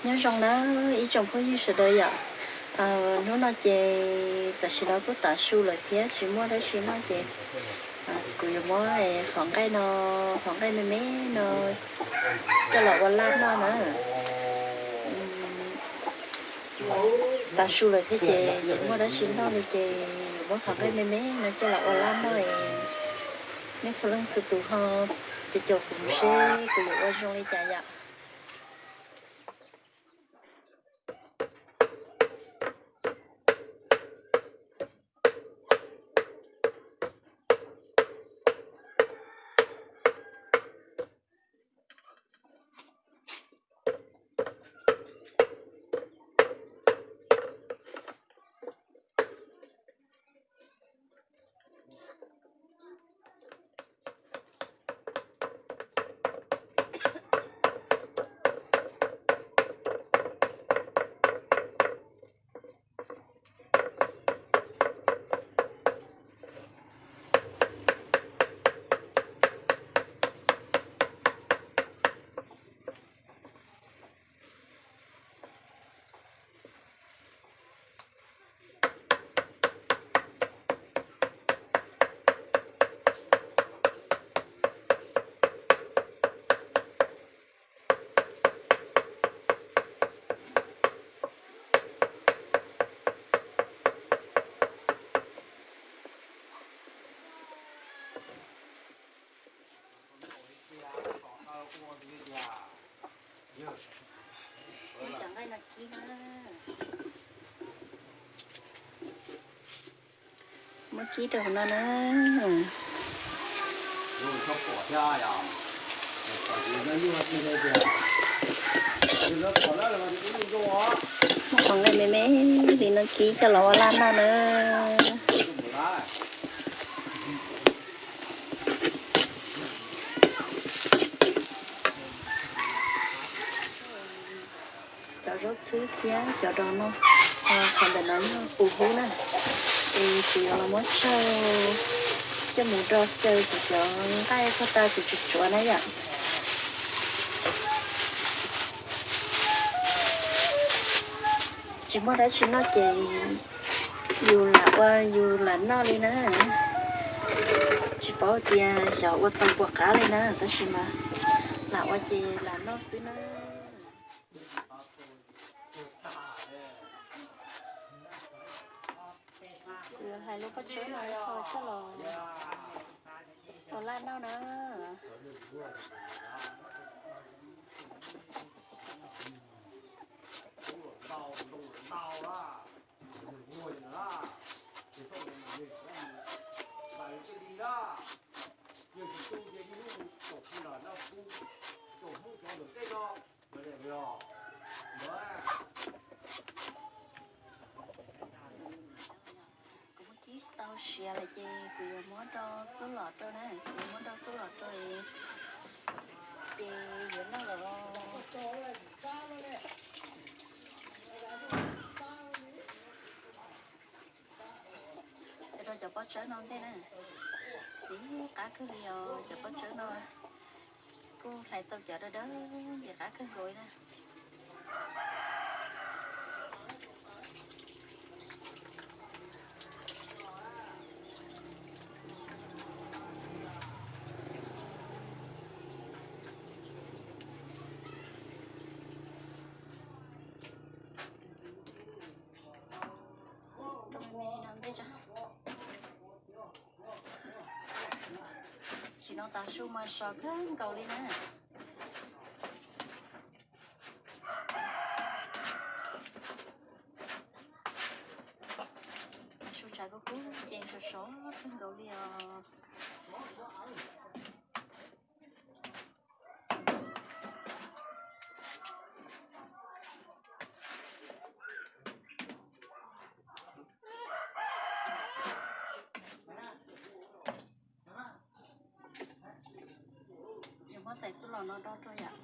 Nyob zoo na ib tsoom phooj ywg sawv daws yom. Hnub no ces tam sim no kuj tav su lawm thiab tsis muaj dab tsi noj ces kuv yuav muab qhov nqaij no, qhov nqaij me me no coj los ua laj noj na. Tav su lawm thiab ces tsis muaj dab tsi noj li ces yuav muab qhov nqaij me me no coj los ua laj noj es nej txhua leej txhua tus ho caum caum kuv seb kuv yuav ua zoo li cas yom. Cov nqaij no kib na. Muab kib rau hauv no na. Muab qhov nqaij me me li no kib coj los ua laj noj na. Cov zaub txhwb thiab cov dos no, qhov ntawm no yog pus hub na, es kuv yuav los muab tsawj coj mus do xyaw kuv cov nqaij tag kuv tsuav tsuav na yom. Tsis muaj dab tsi noj ces yus lam ua yus lam noj li na. Tsis paub tias xyov ua tau puas qab li na, tab sis mas lam ua ces lam noj xwb na. Kuv yuav hlais lub pob tsawb no ib qho coj los ua laj noj na. Kuv muab kib tau siav lawm ces kuv yuav muab do txuj lom rau na, kuv yuav muab do txuj lom rau ces yuav noj lawm. Rau cov pob tsawb no ntej na, txiv qab kawg li os, cov pob tsawb no kuj hlais tau cov dawb dawb ntxim qab kawg nkaus li na. Tsis no tav su mas sov kawg nkaus li na. Su tshav kub kub ces sov sov kawg nkaus li os. Yuav muab tais txuj lom no do rau yom.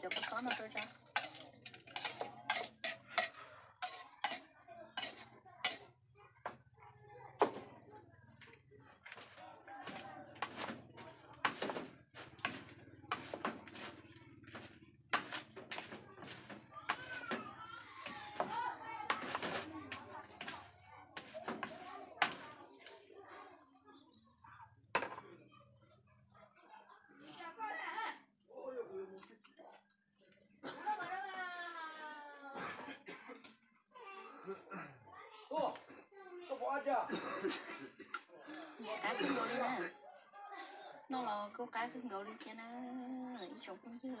Xob no rau tso. Qab kawg nkaus li na. Noj los kuj qab kawg nkaus li thiab na, ib tsoom phooj ywg.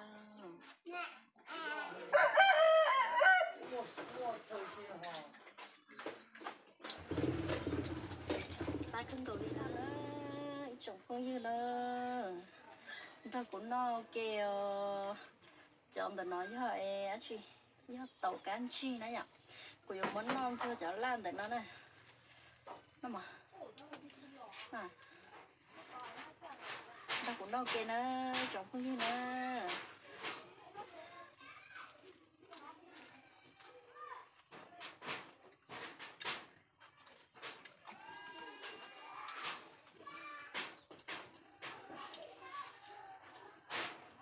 Qab kawg nkaus li na, ib tsoom phooj ywg na, nrog kuv noj ke os. Cov ntawm no yog dab tsi? Yog taum kab ntsig na yom. Kuv yuav muab noj ntxuag cov laj ntawm no na. Noj mas, nrog kuv noj ke na, tsoom phooj ywg na.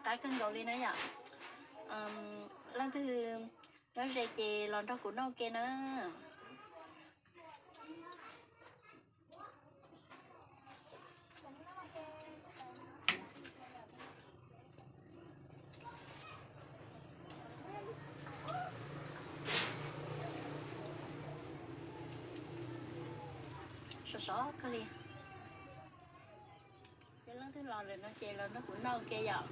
Qab kawg nkaus li na yom. Leej twg nyob ze ces los nrog kuv noj ke na. Sov sov kawg li. Ces leej twg los lawm no ces los nrog kuv noj ke yom.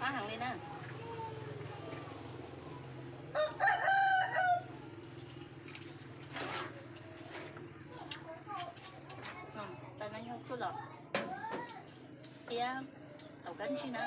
Qab heev li na. Tais no yog txuj lom thiab taum kab ntsig na.